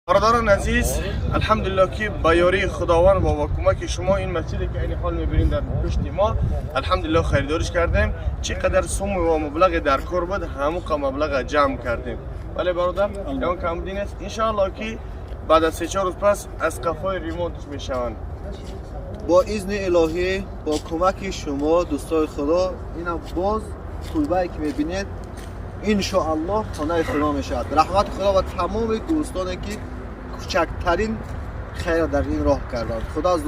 Бародарон азиз, алҳамдулиллоҳ, ки ба ёрии Худованд ва бо кӯмаки шумо ин масҷиде, ки айни ҳол мебинем дар пушти мо, алҳамдулиллоҳ, харидориш кардем. Чӣ қадар сумму ва маблағе дар кор буд, ҳамуқа маблаға ҷамъ кардем. Вале, бародар, ягон камбудӣ нест. Иншоаллоҳ, ки баъд аз 3-4 рӯз пас аз қафои ремонтш мешаванд. Бо изни илоҳӣ, бо кӯмаки шумо, дӯстои Худо, инам боз кулбае, ки мебинед, иншоаллоҳ, хонаи Худо мешавад. Раҳмати Худо ба тамоми дӯстоне, ки кӯчактарин хайр дар ин роҳ карданд. Худо аз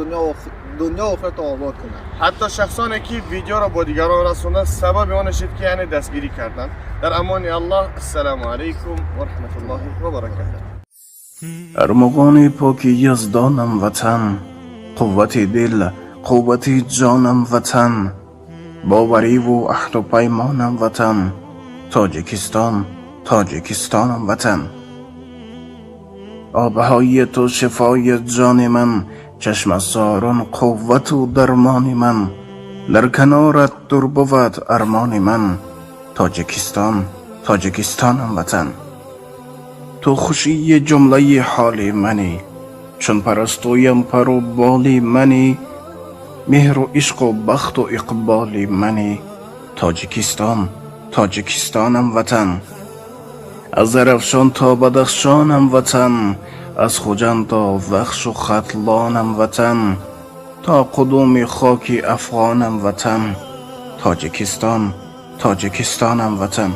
дунё охират обод кунад. Ҳатто шахсоне, ки видеоро бо дигарон расонданд, сабаби он шид, ки яъне дастгирӣ карданд. Дар амони Аллоҳ. Ассалому алайкум ва раҳматуллоҳи ва баракатуҳ. Армуғони поки Яздонам ватан, қуввати дил, қуввати ҷонам ватан, бовариву аҳду паймонам ватан, Тоҷикистон, Тоҷикистонам ватан. Обҳои ту шифои ҷони ман, чашмасорон қуввату дармони ман, дар канорат дур бувад армони ман, Тоҷикистон, Тоҷикистонам ватан. Ту хушии ҷумлаи ҳоли манӣ, чун парастуям пару боли манӣ, меҳру ишқу бахту иқболи манӣ, Тоҷикистон, Тоҷикистонам ватан. Аз Зарафшон то Бадахшонам ватан, аз Хуҷанд то Вахшу Хатлонам ватан, то қудуми хоки афғонам ватан, Тоҷикистон, Тоҷикистонам ватан.